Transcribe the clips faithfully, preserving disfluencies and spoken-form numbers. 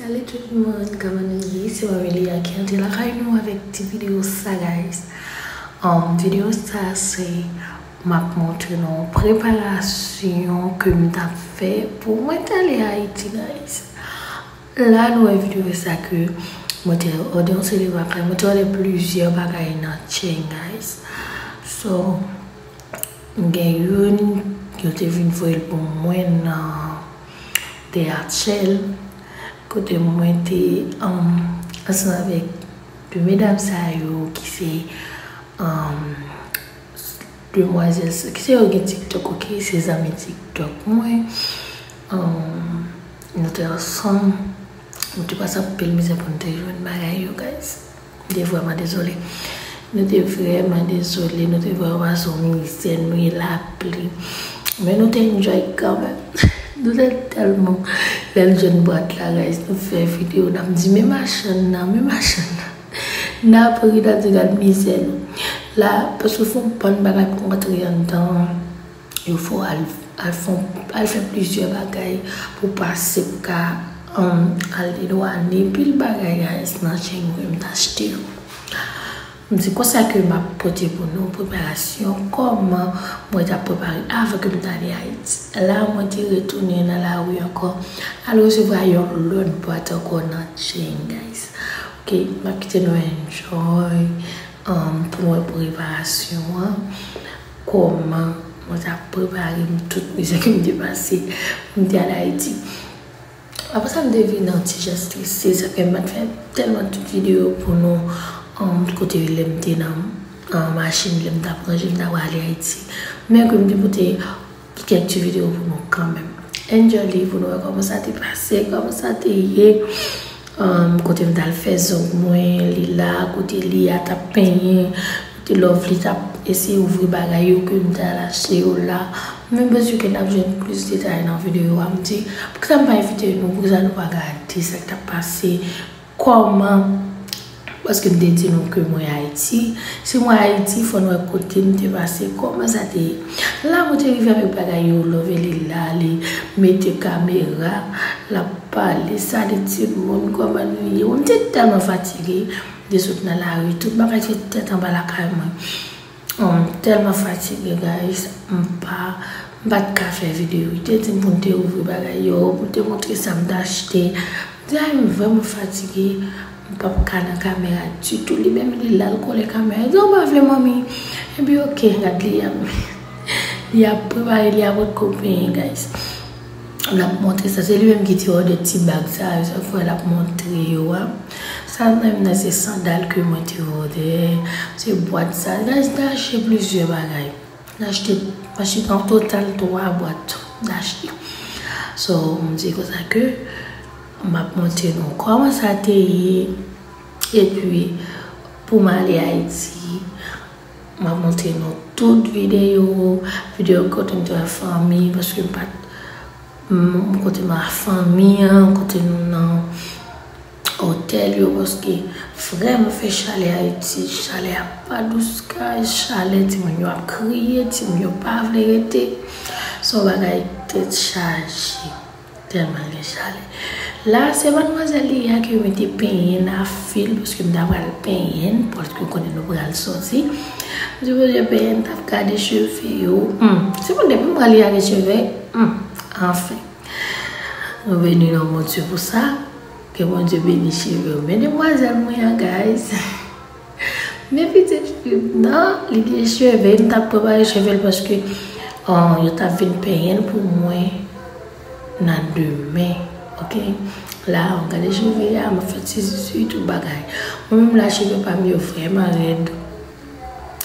Salut tout moun, kòman nou ye? Se Mamelia ki antre lakay nou avèk ti videyo sa, guys. Um, videyo sa se m ap montre nou preparasyon ke m t ap fè pou mwen t ale Ayiti, guys. La nou wè videyo sa ke mwen te òde yon seri bagay, mwen te òde plizyè bagay nan Chain, guys. So, m gen youn, yo te vin voye l pou mwen nan D H L, kote mwen te um, ansanm avèk de medam sa yo ki se um, demwazèl sa, ki se yo gen TikTok, ok, se zanmi TikTok mwen. Um, nou te ansanm, nou te pase anpil mizè pou nou te jwenn bagay yo, guys. M te vrèman dezole. Nou te vrèman dezole, nou te vrèman pase yon mizè, nou ye lapli. Men nou te enjoy kanmenm. Nou te tèlman, lè n jwenn bwat la, guys, nou fè videyo, n ap di, "Men machann nan, men machann nan." N ap ri, n ap di, "Gad mizè nou." La, paske fò w pann bagay pou w antre anndan, yo fò al, al, fon, al fè plizyè bagay pou pase, pou ka um, al dedwane pil bagay, guys, nan Chain mwen m t achte yo. M di konsa ke m ap pote pou nou preparasyon, kòman mwen t ap prepare avan ke m t ale Ayiti. La, mwen te retounen nan lari ankò, al resevwa yon lòt bwat ankò nan Chain, guys. Ok, m ap kite nou enjoy um, pou nou wè preparasyon an. Kòman mwen t ap prepare m tout mizè ke m te pase pou m te al Ayiti. Apre sa, m te vin yon ti jan strese, sa fè m pa t fè tèlman tout videyo pou nou um, kote lè m te nan an machin, lè m t ap ranje, m t ap ale Ayiti. Men ke m te pote kèk ti videyo pou nou kanmenm. Enjoy li pou nou wè kòman sa te pase, kòman sa te ye. Um, kote m t al fè zong mwen, li la, kote Lia t ap penyen, kote Lovely t ap eseye ouvri bagay yo ke m t al achte yo la. Mwen bezwen ke n ap jwenn plis detay nan videyo a. M di, poukisa m pa envite nou, poukisa nou pa gade sa k t ap pase, kòman, paske m te di nou ke mwen Ayiti. Si mwen Ayiti, fò n wè kote m te pase, kòman sa te ye. La, mwen te rive avèk bagay yo, Lovely la, li mete kamera, l ap pale, "Salut timoun, kòman nou ye?" Mwen te tèlman fatige de sot nan lari, tout bagay te tèt anba lakay mwen. Oh, m tèlman fatige, guys. M pa, m pa t ka fè videyo. Li te di m pou m te ouvri bagay yo, pou m te montre sa m t achte. M di, "Ay, m vrèman fatige. M p ap ka nan kamera ditou." Li menm, li la, l kole kamera. Li di, "Ou pa vle, manmi?" Epi, ok, gad li ap, li ap prepare, li ap pot kopenyen, guys. L ap montre sa. Se li menm ki te òde ti bag sa yo. Sa fè l ap montre yo a. Sa menm nan se sandal ke mwen te òde. Se bwat sa. Guys, m te achte plizyè bagay. M achte, m achte an total twa bwat m achte. So, m di konsa ke m ap montre nou kòman sa te ye. Epi, pou m ale Ayiti, m ap montre nou tout videyo, videyo kote m te wè fanmi, paske m pa t, m, kote m wè fanmi an, kote nou nan otèl yo, paske vrèman fè chalè Ayiti, chalè a pa dous, guys, chalè, timoun yo ap kriye, timoun yo pa vle rete. Se yon bagay tèt chaje, tèlman gen chalè. La, se madmwazèl Lia ke mete penyen nan fil, paske m ta pral penyen, paske konnen nou pral soti. M di, "Bondye, penyen, m t ap gade cheve yo." Hmm, se pou depi m pral Lia gen cheve, hmm, anfen. Nou beni nan Bondye pou sa. Ke Bondye beni cheve yo. Men demwazèl mwen an, guys. Men pitit fi m nan, li gen cheve, m t ap prepare cheve l paske, oh, yo t ap vin penyen l pou mwen nan demen, ok? La, gade cheve a, m ap fè ti zizi, tout bagay. Mwen menm la, cheve pa m yo vrèman rèd.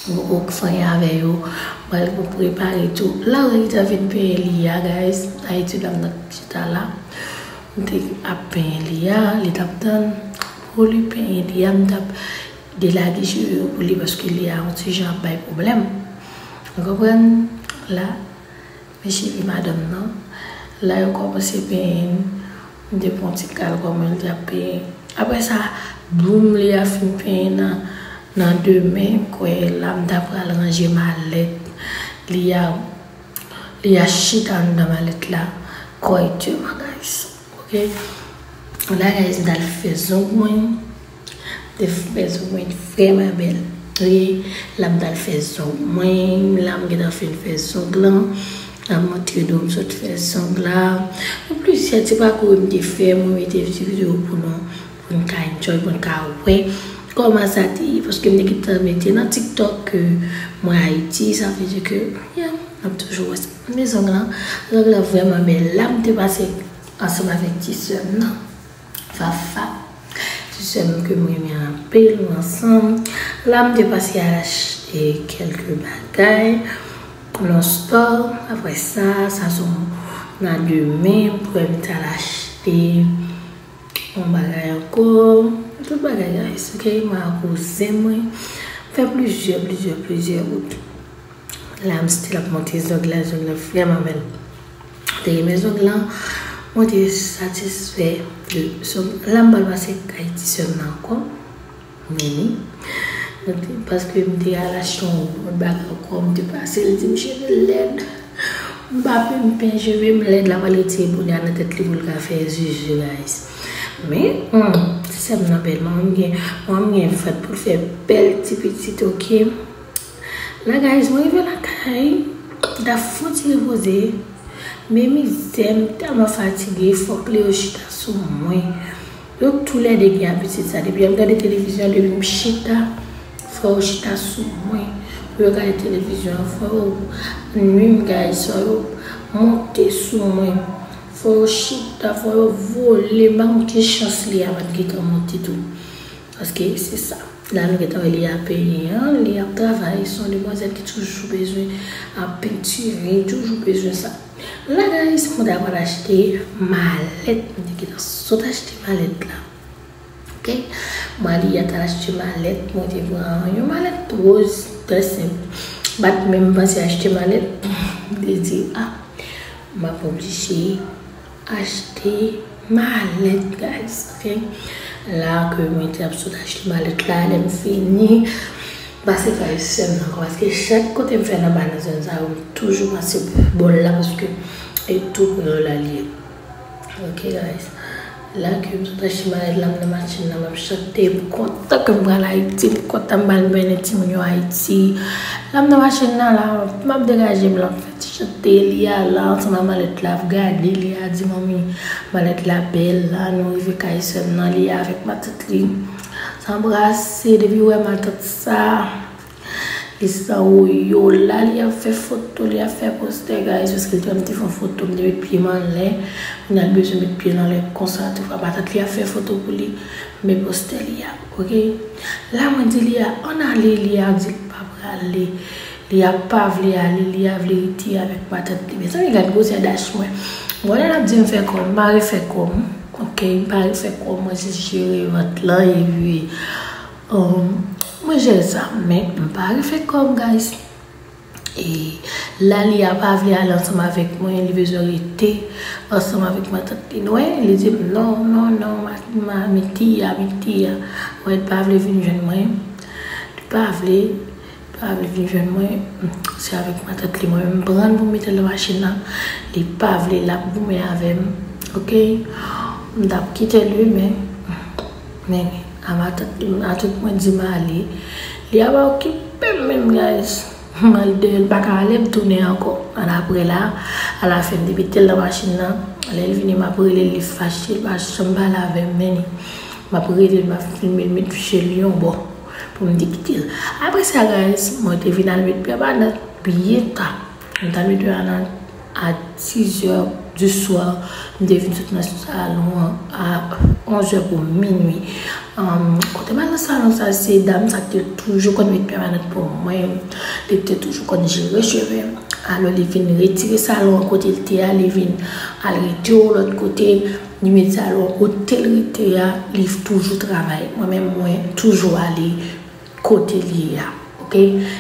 M poko fanyen avè yo. M pral prepare tou. La, ou wè li t ap vin penyen Lia, guys. Ayiti la, m t ap chita la. M te ap penyen Lia, li t ap tann pou li penyen Lia, m t ap delage cheve yo pou li paske Lia yon ti jan ap bay pwoblèm. Ou konprann? La, men cheve madanm nan. La, yo kòmanse penyen l. M te pran ti kal kòman l t ap penyen. Apre sa, boum, Lia fin penyen nan, nan demen, m kwè la, m ta pral ranje malèt. Lia, Lia chita anndan malèt la, kòrèkteman, guys. Ok? La, guys, m t al fè zong mwen. M te fè zong mwen vrèman bèl. Wi, la m t al fè zong mwen. La m gentan fin fè zong lan. La m montre nou m sot fè zong la. Gen plizyè ti pakou m te fè, mwen mete ti videyo pou nou, pou n ka enjoy, pou n ka wè kòman sa te ye. Paske m te gentan mete nan TikTok ke mwen Ayiti, sa vle di ke, yeah, n ap toujou wè sa. Men zong lan, zong lan vrèman bèl. La m te pase ansanm avèk ti sè m nan. Fafa. Ti sè m ke m renmen anpil, nou ansanm. La, m te pase al achte kèlke bagay nan store. Apre sa, sa se yon nan demen, m prè m t al achte yon bagay ankò. Tout bagay, guys, ok? Mwen ak kouzen mwen. Fè plizyè, plizyè, plizyè wout. La, m still ap monte zong la, zong la vrèman bèl. Te renmen zong lan, mwen te satisfè de zong. La, m pral pase kay ti sè m nan ankò. Meni. Donk, paske m te al achte yon lòt bagay ankò, m te pase, l di m cheve lèd. M pa pen, m pen cheve m lèd, l ap al retire bonè a nan tèt li pou l ka fè zuzu, guys. Men, hmm, ti sè m nan bèl, manman m gen, manman m gen vant pou l fè bèl ti pitit, ok? La, guys, mwen rive lakay, m ta fon ti repoze. Men mizè, m tèlman fatige, fòk Leo chita sou mwen. Yo toulède gen abitid sa. Depi yo ap gade televizyon, depi m chita, fò yo chita sou mwen. Pou yo gade televizyon an, fò yo nwi m, guys, fò yo monte sou mwen. Fò yo chita, fò yo vole, m pa konn ki chans Lia pa t gentan monte tou. Paske se sa. La, nou gentan wè Lia penyen an, li ap travay, se yon demwazèl ki toujou bezwen ap pentire, toujou bezwen sa. La, guys, mwen ta pral achte malèt, mwen te gentan sot achte malèt la. Ok? Mwen, Lia t al achte malèt, mwen te pran yon malèt woz, trè senp. Bat menm panse achte malèt, m te di, ah, m ap oblije achte malèt, guys, ok? La ke mwen te ap sot achte malèt la, lè m fini, pase kay sè m nan ankò, paske chak kote m fè nan Banan zòn sa yo, m toujou pase bò la, paske e tou prè la li ye. Ok, guys. La ke m sot achte malèt la, m nan machin nan, m ap chante, m kontan ke m pral Ayiti, m kontan m pral mennen timoun yo Ayiti. La m nan machin nan la, m ap degaje m la, m ap fè ti chante, Lia la, ansanm ak malèt la, ap gade, Lia di, manmi, malèt la bèl la, nou rive kay sè m nan, Lia avèk matant li. Sa anbrase, depi wè matant sa, li san woyo la, li ap fè foto, li ap fè postè, guys, paske li te wè m te fè yon foto, m te met pye m anlè, kounye a l bezwen met pye l anlè konsa, tou fwa matant li ap fè foto pou li, men postè li a, ok? La, mwen di Lia, ann ale, Lia di l pa prale. Lia pa vle ale, Lia vle rete avèk matant li. Mezanmi, gad gwosè dach mwen. Mwen, lè n ap di m fè kò m, m pa refè kò m, ok? M pa refè kò m, mwen jis jere vant lan, epi, um, mwen jere sa. Men, m pa refè kò m, guys. E la, Lia pa vle ale ansanm avèk mwen, li bezwen rete ansanm avèk matant li. Wè, li di m, non, non, non, ma, ma, Mitia, Mitia. Wè, li pa vle vin jwenn mwen. Li pa vle, li pa vle vin jwenn mwen. Se avèk matant li, mwen menm, m pran l pou m mete l nan machin nan. Li pa vle, l ap goumen avè m. Ok? M t ap kite l, wi, men, men, a matant li, matant mwen di m ale. Lia pa okipe m menm, guys. M al dèyè l, pa ka ale, m tounen ankò. Annapre la, alafen, m te mete l nan machin nan. Lè l vini, m ap rele l, li fache, li pa janm pale avè m, men li. M ap rele l, m ap filme l, met je l yon bò pou m te kite l. Apre sa, guys, mwen te vin al met pye m nan byen ta. M t al met pye m nan a dix heures du soir, m te vin sot nan salon an a onze heures pou minui. Um, kote m al nan salon sa, se dam sa ki te toujou konn met pèmanan pou mwen, li te toujou konn jere cheve m. Alò, li vin retire salon an kote l te a, li vin al rete yon lòt kote, li met salon an kote l rete a, li toujou travay. Mwen menm, mwen toujou ale kote li ye a, ok?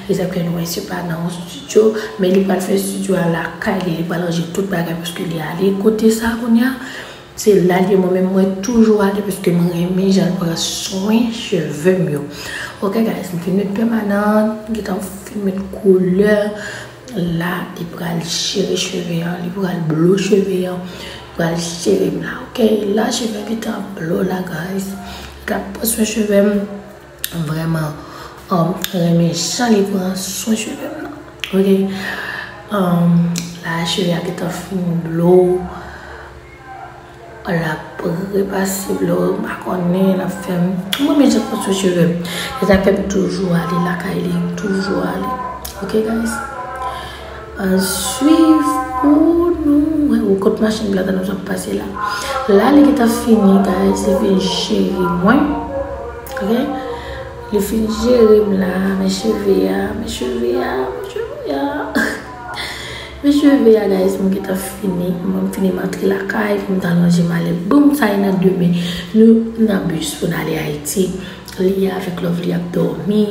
E sa fè nou wè se pa nan yon studio, men li pral fè studio a lakay li, li pral ranje tout bagay paske li ale kote sa kounye a. Se la li ye, mwen menm mwen toujou ale paske mwen renmen jan l pran swen cheve m yo. Ok, guys, m fin met pèmanan, m gentan fin met koulè. La, li pral jere cheve an, li pral blow cheve an. Pral cheve m la, ok? La, cheve m gentan blow la, guys. Li ka pran swen cheve m. Vrèman, um, renmen jan li pran swen cheve m nan. Ok? Um, la, cheve a gentan fin blow. L ap repase blow, m pa konnen, l ap fè m. Mwen menm jan pran swen cheve m. Li ta fè m toujou ale lakay li, toujou ale. Ok, guys? An swiv pou nou wè. Ou kot machin blan an nou ap pase la. La, li gentan fini, guys. Li fin jere mwen. Ok? Li fin jere m la. Men cheve a, men cheve a, men cheve a. Men cheve a, guys, mwen gentan fini. Mwen fini m antre lakay, pou m ta lonje m ale. Boum, sa e nan demen. Nou nan bis pou n ale Ayiti. Li avèk Lovely ap dòmi.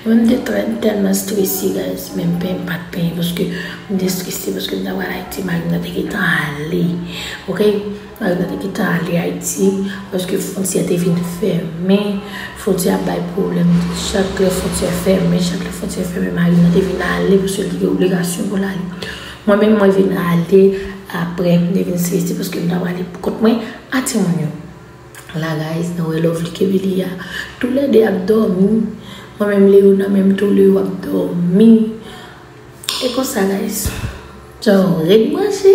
Mwen, m te trè, tèlman strese, guys, men m pen, m pa t penyen, paske m te strese, paske m ta pral Ayiti, mari m nan te gentan ale. Ok? Mari m nan te gentan ale Ayiti, paske fwontyè te vin fèmen. Fwontyè ap bay pwoblèm. Chak lè fwontyè fèmen, chak lè fwontyè fèmen, mari m nan te vin ale, paske li te gen obligasyon pou l ale. Mwen menm, mwen vin ale, apre, m te vin strese, paske m ta pral ale pou kont mwen, a timoun yo. La, guys, nou wè Lovely kenbe li a. Toulède ap dòmi. Mwen menm, Leo nan menm tou, Leo ap dòmi. E konsa, guys. So, ret branche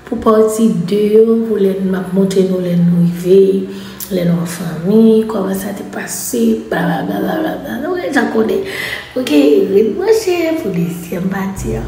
pou pati de yo, pou lè m ap montre nou, lè nou rive, lè nou an fanmi, kòman sa te pase, blablabla. Nou deja konnen. Ok, ret branche pou dezyèm pati a.